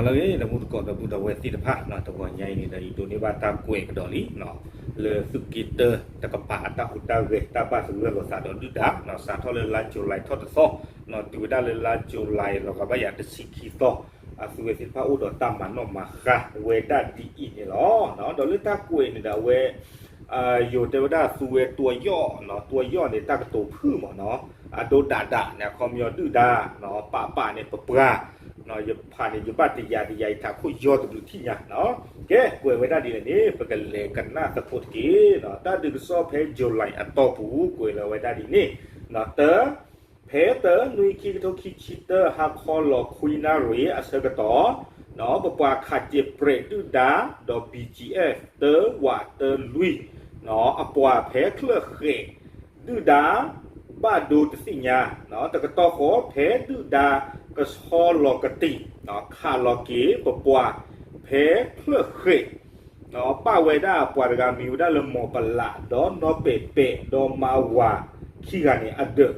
လၢအဂ့ၤ ဒီးမူသကိးဒီပုၢ်ဒီဝဲၢ်သ့ၣ်တဖၣ် တဂီၤညါအံၤန့ၣ်ဒီး ယဒိးန့ၢ်ဘၣ်တၢ်ကွဲးကဒီးလံ လၢသုးက့တၢတကပၤအတၢ်ဟူးတၢ်ဂဲၤ တၢ်ဘၣ်သဂၢၢ်လိာ်သးဒီးဒုၣ်ဒါ စးထီၣ်လၢလါ July ထီၣ်တသီ တုၤဝဲဒၣ်လၢလါ July လီၤဂာ်ဘၣ်ယၤတဆံခံသီ အသုဝဲသ့ၣ်တဖၣ်အိၣ်ဒီးတၢ်မၤနီၣ်မၤဃါဝဲဒၣ်ဒ်အံၤန့ၣ်လီၤ. ဒီးလၢတၢ်ကွဲးန့ၣ်ဒီး အဝဲ ယိၤတဲဝဲဒၣ်သုဝဲတွယီၣ်, တွယီၣ်န့ၣ် တၢ်ကတိၤဖုၣ်မးနီၤ, အဒိဒၣ်ဒၣ်န့ၣ် အခီပညီဒုၣ်ဒါ ပာ်ပာ်န့ၣ်ပပှၤ, ယဖးန့ၣ် ယဘၣ်တယာ်တယာ် ယထးခိၣ်ယီၢ်တဘျုးထံၣ်ညါ, ကဲ ကွဲးဝဲဒၣ်ဒ်လဲၣ်န့ၣ် ပကလဲၤကနၣ်သကိးတက့ၢ်. တၢ်ဒုးကစီၣ်ဖဲ July အတီၢ်ပူၤ ကွဲးလီၤဝဲဒၣ်ဒ်န့ၣ်, တၢ ဖဲတၢနွံခံကထိခံဆံတၢ ဟါခီလီၤခွံနၣ်ရံၣ်အဆၢကတီၢ်, ပပှၤခးစဲးပြဲးဒုၣ်ဒါ ဒီး BGF တၢဝးတၢလွံၢ် အပှၤဖဲချၢၣ်ဃဲး ဒုၣ်ဒါ ဘၣ်ဒိတသ့ၣ်ညါ, တကတီၢ်ဃီဖဲဒုၣ်ဒါကဆီလီၤကတံာ် ခးလီၤက့ၤပပှၤဖဲချၢၣ်ဃဲး ပာ်ဝဲဒၣ်ပှၤတဂၤမံၤဝဲဒၣ်လၢမီၤပလး ဒီးနီၢ်ပဲာ်ပဲာ် ဒီးမါဝၤခံဂၤန့ၣ်အဒၢ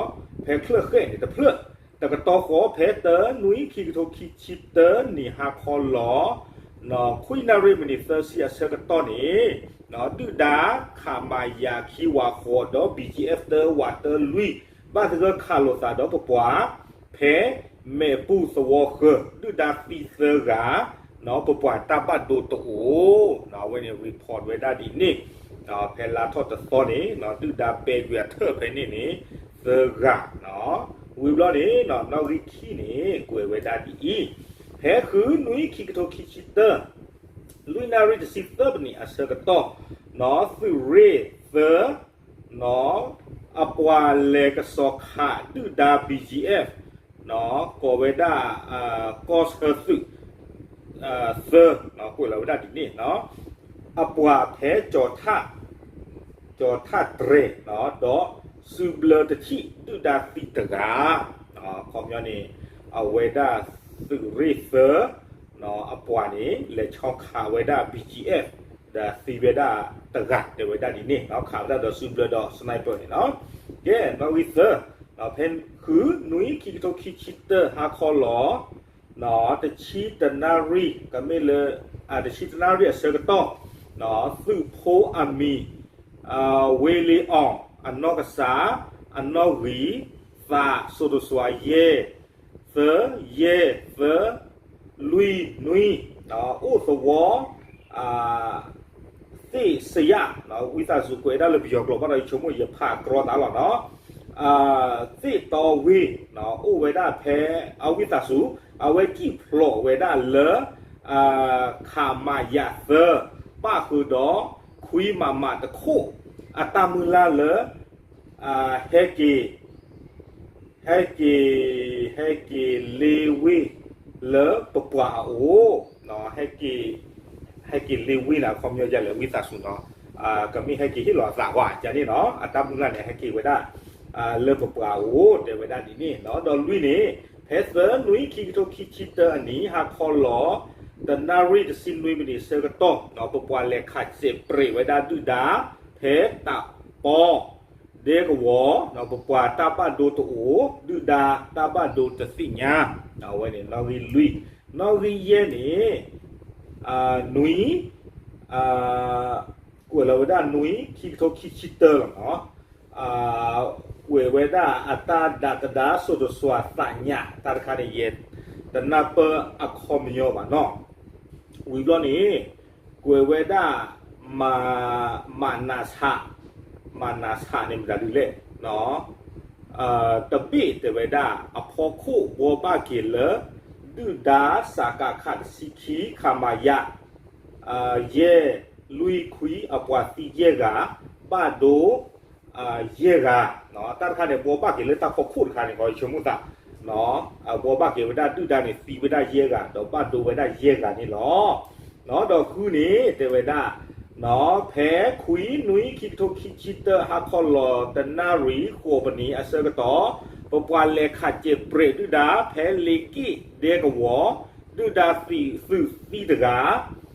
း, ဖဲချၢၣ်ဃဲးန့ၣ်တဖျၢၣ်, တကတီၢ်ဃီဖဲတၢနွံခံကထိခံဆံတၢနံၣ်ဟါခီလီၤ ခွံနၣ်ရံၣ်မံးနံးသၢဆံအဆၢကတီၢ်န့ၣ်, ဒုၣ်ဒါ ခမရ ခံဝးဃိး ဒီး BGF တၢဝးတၢလွံၢ် ဘၣ်သဂၢၢ်ခးလိာ်သးဒီးပပှၤ ဖဲမဲာ်ပူၤသဝီဃၢၤ ဒုၣ်ဒါသံသၢဂၤ, ပပှၤတၢ်ဘၣ်ဒိတအိၣ်, အဝဲန့ၣ် report ဝဲဒၣ်ဒ်န့ၣ်, ဖဲလါထီၣ်တသီန့ၣ် ဒုၣ်ဒါပဲာ်ကွံာ်အထၢၣ်ဖဲန့ၣ်န့ၣ် သၢဂၤ, ဝံၤဘျီန့ၣ် နီၣ်ဂံၢ်ခံန့ၣ် ကွဲးဝဲဒၣ်ဒ်အံၤ, ဖဲဃုနွံခံကထိခံဆံတၢ လွံၢ်နၣ်ရံၣ်တဆံသၢမံးနံးအဆၢကတီၢ်, သုးရ့ၣ်သၢ အပှၤလဲၤကစီၤခးဒုၣ်ဒါ BGF ကိးဝဲဒၣ် ကီၢ်ဆၢသုး သၢ ကွဲးလီၤဝဲဒၣ်ဒ်န့ၣ်, အပှၤဖဲကၠီၤထၣ် ကၠီၤထၣ်တြဲၤ ဒီးစုဘျၢတထံၣ် ဒုၣ်ဒါသံတဂၤ, အခီပညီန့ၣ် အဝဲဒၣ်သုးရ့ၣ်သၢ အပှၤန့ၣ် လဲၤဆီခးဝဲဒၣ် BGF ဒီးသံဝဲဒၣ်တဂၤ တဲဝဲဒၣ်ဒ်န့ၣ်, ခးဝဲဒၣ်ဒီးစုဘျၢဒီး sniper န့ၣ်လီၤ. ကဲ နီၣ်ဂံၢ်သၢ, ဖဲဃုနွံခံကထိခံဆံတၢ ဟါခီလီၤ တဆံတနၣ်ရံၣ် ကမ့ၢ်လၢ တဆံတနၣ်ရံၣ်အဆၢကတီၢ်, သုးဖိအမံၤ ဝ့လ့အီၣ် အနီၢ်ကစၢ် အနီၢ်ဂံၢ် သး စိၤတစွၤ ယဲၢ် သၢ ယဲၢ် သၢ လွံၢ် နွံ အိၣ်သဝီ သ့ၣ်စယး ဝံသးစူၤ ကွဲးဒၣ်လၢပယီၤကျိာ်ဘၣ်ဒီး ယဆိကမိၣ်ယဖးကြီသးလီၤနီၤ, သ့ၣ်တီဝ့ၢ် အိၣ်ဝဲဒၣ်ဖဲ အဝံသးစူၤ အဝဲစံၣ်ဖျိးဝဲဒၣ်လၢ ခမရ သၢ ပၣ်ဃုာ်ဒီး ခွံ မမ တခိၣ် အတၢ်မုၢ်လၢ်လၢ ဟဲက့ၤ ဟဲက့ၤ ဟဲက့ၤလ့ဝ့ၢ်လၢပပှၤအအိၣ်, ဟဲက့ၤ ဟဲက့ၤလ့ဝ့ၢ်န့ၣ် အခီပညီဒ်လဲၣ် ဝံသးစူၤနီၤ, ကမ့ၢ်ဟဲက့ၤဟ့ၣ်လီၤအသးဝဲ ကန့ၣ်နီၤ, အတၢ်မုၢ်လၢ်န့ၣ် ဟဲက့ၤဝဲဒၣ် လၢပပှၤအအိၣ် တဲဝဲဒၣ်ဒ်န့ၣ်နီၤ, ဒီးလွံၢ်န့ၣ် ဖဲသၢနွံခံကထိခံဆံတၢအနံၤ ဟါခီလီၤ တနၣ်ရံၣ်တဆံနွံမံးနံးဆၢကတီၢ် ပပှၤလဲၤခးစဲးပြဲးဝဲဒၣ်ဒုၣ်ဒါ ဖဲတၢ်ပီ ဒဲကဝီၤ ပပှၤတၢ်ဘၣ်ဒိတအိၣ် ဒုၣ်ဒါတၢ်ဘၣ်ဒိတသ့ၣ်ညါ, အဝဲန့ၣ်နီၣ်ဂံၢ်လွံၢ်, နီၣ်ဂံၢ်ယဲၢ်န့ၣ် နွံ ကွဲးလီၤဝဲဒၣ်နွံ ခံကထိခံဆံတၢလီၤနီၤ, ကွဲးဝဲဒၣ်အတၢ်ဒးသဒါစိၤတစွၤသးညါ တၢ်တခါန့ၣ် ယတနၢ်ပၢၢ်အခီပညီဘၣ်နီၤ, ဝံၤဘျီန့ၣ် ကွဲးဝဲဒၣ် မနၤဆး, မနၤဆးန့ၣ်မတၤဒ်လဲၣ်, တဘ့ၣ်တဲဝဲဒၣ် အဖီခိၣ်ဘှီဘၣ်က့ၤလၢ ဒုၣ်ဒါ စကခ တဆံခံ ခမရ ယဲၢ် လွံၢ် ခွံ အပှၤသံယဲၢ်ဂၤ, ဘၣ်ဒိ ယဲၢ်ဂၤ, တၢ်တခါန့ၣ် ဘှီဘၣ်က့ၤလၢတၢ်ဖီခိၣ်တခါန့ၣ် ကီးဆိကမိၣ်သး, ဘှီဘၣ်က့ၤဝဲဒၣ်ဒုၣ်ဒါန့ၣ် သံဝဲဒၣ်ယဲၢ်ဂၤ ဒီးဘၣ်ဒိဝဲဒၣ်ယဲၢ်ဂၤန့ၣ်လီၤ. ဒီးဃုန့ၣ် တဲဝဲဒၣ် ဖဲခွံနွံခံကထိခံဆံတၢ ဟါခီလီၤတနၣ်ရံၣ်ဃိးမံးနံးအဆၢကတီၢ် ပပှၤလဲၤခးစဲးပြဲးဒုၣ်ဒါ ဖဲလ့က့ၣ်ဒဲကဝီၤ ဒုၣ်ဒါသံသုးသံ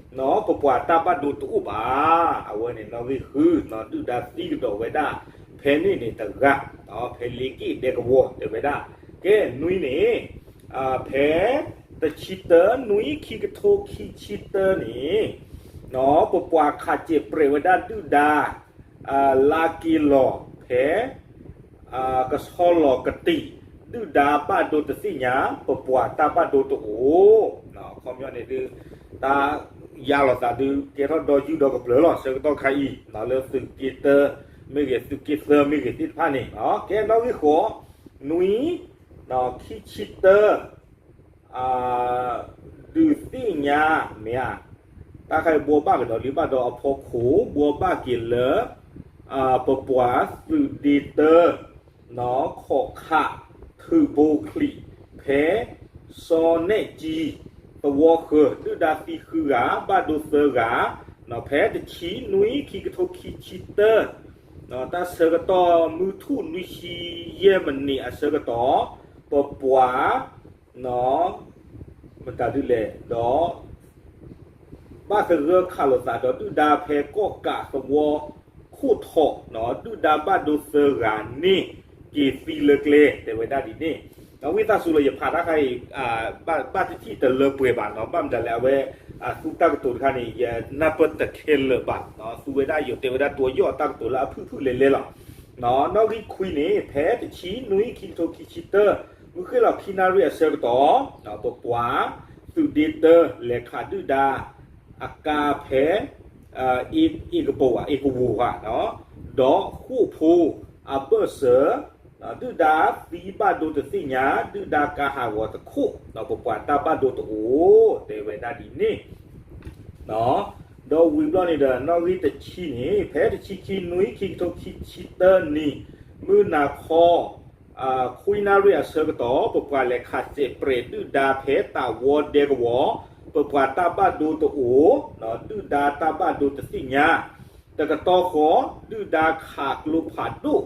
တဂၤ ပပှၤတၢ်ဘၣ်ဒိတအိၣ်ဘၣ်. အဝဲန့ၣ်နီၣ်ဂံၢ်ဃု ဒုၣ်ဒါသံကဒီးဝဲဒၣ် ဖဲန့ၣ်န့ၣ်တဂၤ ဖဲလ့က့ၣ်ဒဲကဝီၤ တဲဝဲဒၣ်. ကဲ နွံန့ၣ် ဖဲ တဆံတၢ နွံ ခံကထိခံဆံတၢန့ၣ် ပပှၤခးစဲးပြဲးဝဲဒၣ်ဒုၣ်ဒါ လါက့ၤလီၤဖဲ ကဆီလီၤကတံာ် ဒုၣ်ဒါဘၣ်ဒိတသ့ၣ်ညါ ပပှၤတၢ်ဘၣ်ဒိတအိၣ်, ခီပညီန့ၣ်ဒုး တၢ်ယါလီၤသးဒုး ကဲထီၣ်ဒီယုၢ်ဒီကပျၢၤလီၤ ဆၢကတီၢ်ခါအံၤ လၢသုးက့တၢ မ့ၢ်ဂ့ၤ သုးက့သၢ မ့ၢ်ဂ့ၤသ့ၣ်တဖၣ်န့ၣ် ကဲနီၣ်ဂံၢ်ဃိး နွံ ခံဆံတၢ ဒုးသ့ၣ်ညါမ့ၢ်ဧါ, တၢ်ခါအံၤဘှီဘၣ်ကဒီးလံဘၣ်ဒီးအဖီခိၣ် ဘှီဘၣ်က့ၤလၢ ပပှၤသုးဒ့တၢ ခီၣ်ခး ထုးဘိချံး ဖဲ စီၤနဲၣ်ကၠံ သဝီဃၢၤ ဒုၣ်ဒါသံဃုဂၤ ဘၣ်ဒိသၢဂၤ, ဖဲတဆံနွံ ခံကထိခံဆံတၢ တၢ်ဆၢကတီၢ်မုၢ်ထူၣ်လွံၢ်ဆံယဲၢ်မံးနံးအဆၢကတီၢ် ပပှၤ မတၤဒ်လဲၣ်ဒီး ဘၣ်သဂၢၢ်ခးလိာ်သးဒီးဒုၣ်ဒါဖဲကီၣ်ကးသဝီခိၣ်ထီး ဒုၣ်ဒါဘၣ်ဒိသၢဂၤန့ၣ် က့ၤသံလၢကျဲ တဲဝဲဒၣ်ဒ်န့ၣ်, ဝံသးစူၤလၢယဖးတၢ်ခါအံၤ ဘၣ်တထံၣ်တလၢပှဲၤဘၣ်နီၤ ဘၣ်မတၤလဲၣ် အဝဲ သူတၢ်ကတိၤတခါန့ၣ် ယနၢ်ပၢၢ်တခဲလၢာ်ဘၣ်, သူဝဲဒၣ်ယိၤတဲဝဲဒၣ် တွၤယီၣ်တၢ်ကတိၤလၢအဖုၣ်ဖုၣ်လဲၤလဲၤလီၤ. နီၣ်ဂံၢ်ခွံန့ၣ် ဖဲတဆံနွံ ခံကထိခံဆံတၢ မုၢ်ဃ့ၢ်လီၤခံနၣ်ရံၣ်အဆၢကတီၢ် ပပှၤ သုးဒ့တၢ လဲၤခးဒုၣ်ဒါ အကါဖဲ အ့ကပိာ်ဧါ အ့ကဝီၤဧါ ဒီးဃိၣ်ဖိအဘၢၣ်စၢၤ ဒုၣ်ဒါသံဘၣ်ဒိတသ့ၣ်ညါ ဒုၣ်ဒါကါဟးဂီၤတခိၣ် ဒီးပပှၤတၢ်ဘၣ်ဒိတအိၣ် တဲဝဲဒၣ်ဒ်န့ၣ် ဒီးဝံၤဘျီန့ၣ်ဒီး နီၣ်ဂံၢ်တဆံန့ၣ် ဖဲတဆံခံနွံ ခံကထိခံဆံတၢနံၤ မုၢ်နၤခီ ခွံနၣ်ရံၣ်အဆၢကတီၢ် ပပှၤလဲၤခးစဲးပြဲးဒုၣ်ဒါဖဲတၢ်ဝီဒဲကဝီၤ ပပှၤတၢ်ဘၣ်ဒိတအိၣ် ဒုၣ်ဒါတၢ်ဘၣ်ဒိတသ့ၣ်ညါ တကတီၢ်ဃီ ဒုၣ်ဒါခးကျိဖးဒိၣ်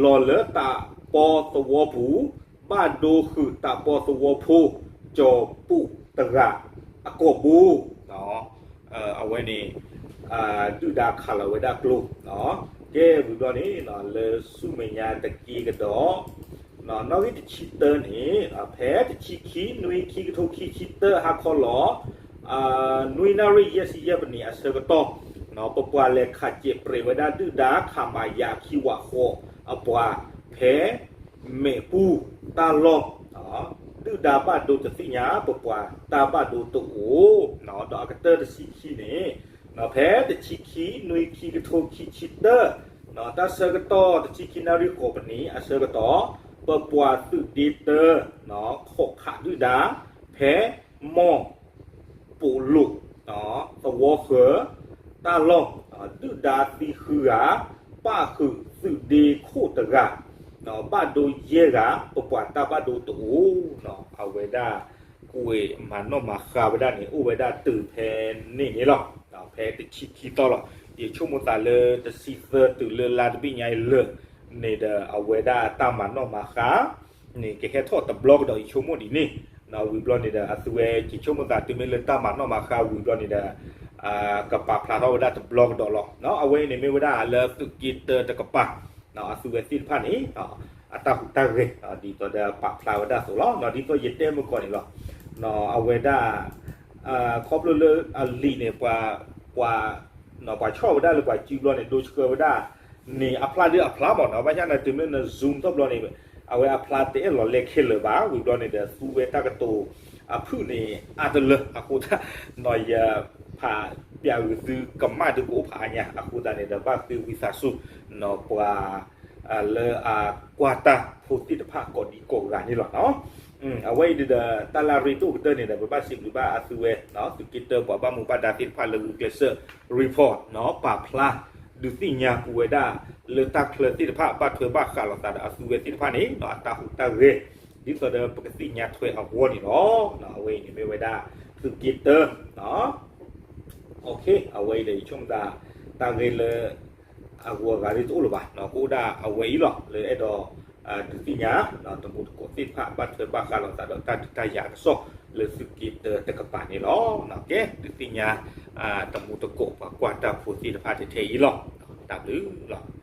လီၤလၢတၢ်ပီသဝီပူၤ ဘၣ်ဒိဃုာ်တၢ်ပီသဝီဖိ ကၠီၤပူၣ်တဂၤ အကိာ်ဘိ အဝဲန့ၣ် ဒုၣ်ဒါခးလီၤဝဲဒၣ်ကျိ ကဲဝံၤဘျီန့ၣ် လၢဆူမဲာ်ညါတက့ၢ်ကဒီး နီၣ်ဂံၢ်တဆံတၢန့ၣ် ဖဲတဆံခံနွံ ခံကထိခံဆံတၢ ဟါခီလီၤ နွံနၣ်ရံၣ် ယဲၢ်ဆံယဲၢ်မံးနံးအဆၢကတီၢ် ပပှၤလဲၤခးစဲးပြဲးဝဲဒၣ်ဒုၣ်ဒါ ခမရ ခံဝးဃိး အပှၤ ဖဲ မဲာ်ပူၤ တၢ်လီၢ် ဒုၣ်ဒါဘၣ်ဒိတသ့ၣ်ညါ ပပှၤတၢ်ဘၣ်ဒိတအိၣ် ဒီးအကတၢၢ်တဆံခံန့ၣ် ဖဲတဆံခံနွံ ခံကထိခံဆံတၢ တၢ်ဆၢကတီၢ်တဆံခံနၣ်ရံၣ်ဃိးမံးနံးအဆၢကတီၢ် ပပှၤသုးဒ့တၢ ခီၣ်ခးဒုၣ်ဒါ ဖဲ မီၢ် ပိာ်လိာ် သဝီဃၢၤ တၢ်လီၢ် ဒုၣ်ဒါသံဃုဂၤ ပၣ်ဃုာ်သုးဒ့ခိၣ်တဂၤ ဘၣ်ဒိယဲၢ်ဂၤ ပပှၤတၢ်ဘၣ်ဒိတအိၣ် အဝဲဒၣ် ကွဲးမၤနီၣ်မၤဃါဝဲဒၣ်န့ၣ် အိၣ်ဝဲဒၣ်တုၤဖဲန့ၣ်န့ၣ်လီၤ. ဖဲတဆံခံသီလီၤ. ယဆိကမိၣ်သးလၢတဆံသၢတုၤလၢလါတဘ့ၣ်ညါအံၤလၢာ်န့ၣ်ဒီး အဝဲဒၣ်တၢ်မၤနီၣ်မၤဃါ န့ၣ်ကဟဲထီၣ်တဘျီကဒီး ယဆိကမိၣ်ဒ်န့ၣ်, ဝံၤဘျီန့ၣ်ဒီး အသုဝဲ ယဆိကမိၣ်သးတုၤမ့ၢ်လၢတၢ်မၤနီၣ်မၤဃါဝံၤဘျီန့ၣ်ဒီး ကပာ်ဖျါထီၣ်ဝဲဒၣ်တဘျီကဒီးလီၤ. အဝဲအံၤန့ၣ်မ့ၢ်ဝဲဒၣ်လၢသုးက့တၢတကပၤ အသုဝဲသ့ၣ်တဖၣ်န့ၣ် အတၢ်ဟူးတၢ်ဂဲၤ ဒ်သိးဒီးပာ်ဖျါဝဲဒၣ်အသိးလီၤ. ဒ်သိးယတဲမုၢ်ကီၢ်န့ၣ်လီၤ. အဝဲဒၣ် ခီဖျိလၢအလံာ်န့ၣ် ပှၤ ပှၤ ပှၤဆီၣ်ဝဲဒၣ်လၢပှၤစုဘျီန့ၣ် ဒိဆှၢဝဲဒၣ်န့ၣ် အဖျါဒ်အဖျါမ့ၢ်နီၤ, ဘၣ်ဆၣ်န့ၣ် တုၤမ့ၢ်န Zoom ထီၣ်ဘျီန့ၣ် အဝဲအဖျါတအဲၣ်လီၤလဲခဲလၢာ်ဘၣ်. ဝံၤဘျီန့ၣ်ဒီး သူဝဲတၢ်ကတိၤအဖုၣ်န့ၣ် အါတလၢအဃိသတး နီၤ ယဖးပျးဂုာ်သုကမၣ်ဒုးကအိၣ်ဖးအါညါ အဃိသတးန့ၣ်ဒီး ဘၣ်ဃ့ဝံသးစူၤ နီၤ ပှၤ လၢအကွၢ်တၢ်ဖိသ့ၣ်တဖၣ်ကိးဒံကိးဂၤန့ၣ်လီၤ. အဝဲအံၤဒီး တၢ်လၢအရ့ဒိၣ်ကတၢၢ်န့ၣ်ဒီး ပဘၣ်စံးဘျုးဘၣ်အသုဝဲ သုးက့တၢ ပှၤဘၣ်မူဘၣ်ဒါသ့ၣ်တဖၣ်လၢဂုာ်ကျဲးစၢး report နီၤ ပာ်ဖျါ ဒုးသ့ၣ်ညါပဝဲဒၣ် လၢတၢ်ချၢသ့ၣ်တဖၣ် ဘၣ်ထွဲဘၣ်ဃးလိာ်သးဒီးအသုဝဲသ့ၣ်တဖၣ်န့ၣ် အတၢ်ဟူးတၢ်ဂဲၤ ဒ်သိးဒီးပကသ့ၣ်ညါထွဲအဂီၢ်န့ၣ်လီၤ. အဝဲအံၤန့ၣ်မ့ၢ်ဝဲဒၣ် သုးက့တၢ အဝဲအံၤဒီး ယဆိကမိၣ်သး တၢ်ဂ့ၢ်လၢ အဂုၤအဂၤဒ်တအိၣ်လၢၤဘၣ်, ကအိၣ်ဒၣ်အဝဲအံၤလီၤ. လၢအဲၣ်ဒိး ဒုးသ့ၣ်ညါ တမူတကိးသ့ၣ်တဖၣ် ဘၣ်ထွဲဘၣ်ဃးလိာ်သးဒီးတၢ်ဒုးတၢ်ယၤအကစီၣ် လၢသုးက့တၢတကပၤန့ၣ်လီၤ. ကဲ ဒုးသ့ၣ်ညါ တမူတကိး ပှၤကွၢ်တၢ်ဖိသ့ၣ်တဖၣ်ထဲထဲအံၤလီၤ. တၢ်ဘျုးလီၤ.